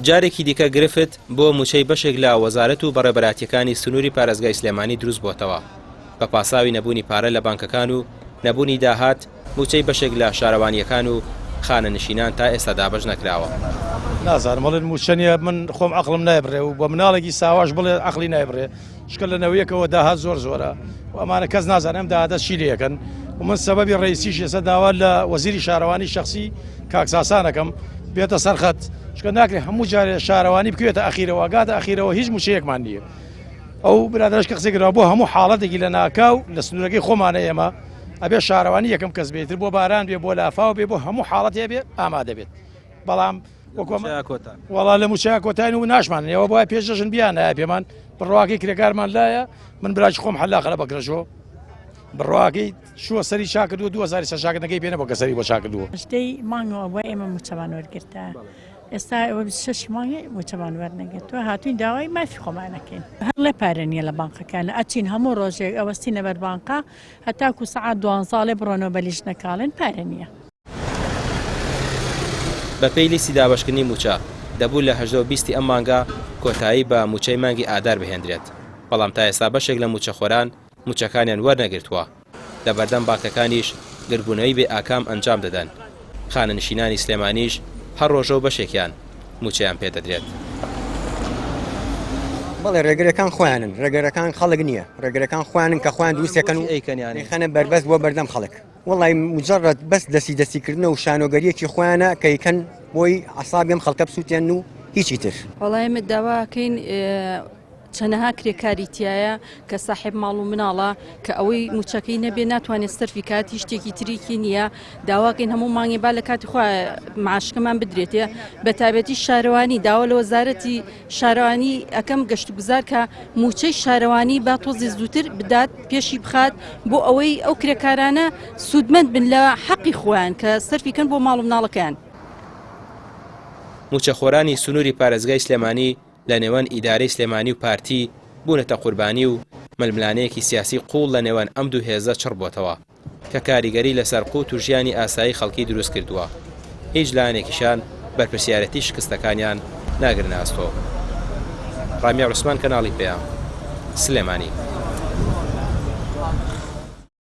جارێکی دیکە گرفت بۆ مووچەی بەشێک لە وەزارەت و بەڕێوەبەرایەتییەکانی سنووری پارێزگای سلێمانی دروست بۆتەوە، بە پاساوی نەبوونی پارە لە بانکەکان و نەبوونی داهات، مووچەی بەشێک لە شارەوانییەکان و خانەنشینان تا ئێستا دابەش نەکراوە. نازانم ئەڵێن مووچە نییە، من خۆم عەقڵم نایبڕێ و بە مناڵێکی ساواش بڵێ عەقڵی نایبڕێ، چونکە لە نەوەیەکەوە داهات زۆر زۆرە و ئەمانە کەس نازانێ ئەم داهاتە چی لێ ئەکەن و من سەبەبی ڕئیسیش ئێستا داوا لە وەزیری شارەوانی شەخسی کاک ساسان ئەکەم بێتە سەر خەت، چونکە ناکرێ هەموو جارێ شارەوانی بکەوێتە ئەخیرەوە، ئەگاتە ئەخیرەوە هیچ مووچەیەکمان نییە. ئەو برادەرەش کە قسەی کردوە بۆ هەموو حاڵەتێکی لەناکاو لە سنوورەکەی خۆمانە ئێمە ئەبێ شارەوانی یەکەم کەس بێ ئیتر بۆ باران بێ بۆ لافاو بێ بۆ هەموو حاڵەتێ بێ ئامادە بێت بەڵام وەڵا لە موچەیە کۆتاین و ناشمان ئێوە بۆ پێش جەژن بیانایە پێمان بڕواکەی کرێکارمان لایە من براکی خۆم حەلاقە لە بەکرەژۆ بڕواکەی چووە سەری چاکردووە 2000 سەر چاکردنەکەی پێ نەبوو کە سەری بۆ چاکردووە. هەژدەی مانگەوە بۆ ئێمە موچەمان وەرگرتە ئێستا ئەوە 26 مانگی موچەمان وەرنەگرتووە هاتوین داوای مافی خۆمانەکەین هەر ڵێ پارە نییە لە بانقەکان ئەچین هەموو ڕۆژێک ئەوەستینە بەر بانقا هەتاکو سەعات دوانزاڵێ بڕۆنەوە بە لیژنەکاڵێن پارە نییە. بەپێی لیستی دابەشکردنی مووچە، دەبوو لە 18 و 20 ی ئەم مانگە کۆتایی بە مووچەی مانگی ئادار بهێندرێت، بەڵام تا ئێستا بەشێک لە مووچەخۆران مووچەکانیان وەرنەگرتووە، لە بەردەم بانکەکانیش گردبوونەوەی بێ ئاکام ئەنجام دەدەن، خانەنشینانی سلێمانیش هەر ڕۆژە و بەشێکیان مووچەیان پێ دەدرێت. بەڵێ ڕێگرەکان خۆیانن، ڕێگرەکان خەڵک نییە، ڕێگرەکان خۆیانن کە خۆیان دروستەکەن و ئەیخەنە بەربەست بۆ بەردەم خەڵک. وەڵای مجرد بەس دەستی دەستی کردنە و شانۆگەریەکی خۆیانە کە یکەن بۆی عەسابی ئەم خەڵکە بسوتێنن و هیچی تر. وەڵا ئێمە داواکەین چەنەها کرێکاری تایە کە ساحێب ماڵ و مناڵە کە ئەوەی موچەکەی نەبێ ناتوانێت سەرفی کات هیچ شتێکی تریکی نییە داواکەین هەموو مانگێ با لە کاتی خوا معاشکەمان بدرێتێ بە تایبەتی شارەوانی داوا لە وەزارەتی شارەوانی ئەکەم گەشتوگوزار کە موچەی شارەوانی با تۆزی زووتر بدات پێشی بخات بۆ ئەوەی ئەو کرێکارانە سوودمەند بن لە حەقی خۆیان کە سەرفی کەن بۆ ماڵ و مناڵەکەیان. مووچەخۆرانی سنووری پارێزگای سلێمانی لە نێوان ئیدارەی سلێمانی و پارتی بوونەتە قوربانی و ململانێیەکی سیاسی قووڵ لە نێوان ئەم دوو هێزە چڕ بۆتەوە کە کاریگەری لەسەر قوت و ژیانی ئاسایی خەڵکی دروست کردووە، هیچ لایەنێکیشان بەرپرسیارێتی شکستەکانیان ناگرنە ئەستۆ. ڕامیار عوسمان کەناڵی پەیام، سلێمانی.